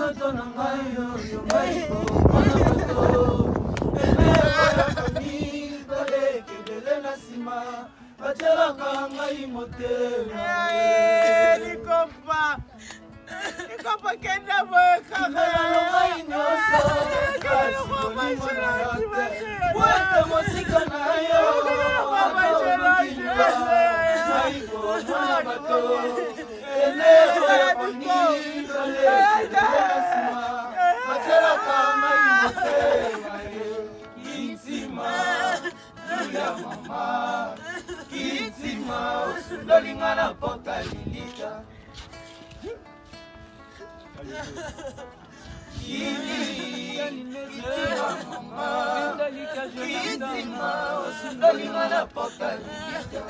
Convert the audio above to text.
Nzoto na ngai oyo ngai komona bato emekoyakamibale ebele na nsima batielaka ngai motema. Likopa likopa, kenda boye kaka ngai nyonso, kasi bolingo na yo te wete mosika na yo ngai komona bato nsima batielaka ngai motema. Kitima ya mama, kitima osundolinga na pota lilita. Kitima mama, kitima osundolinga na pota lilita.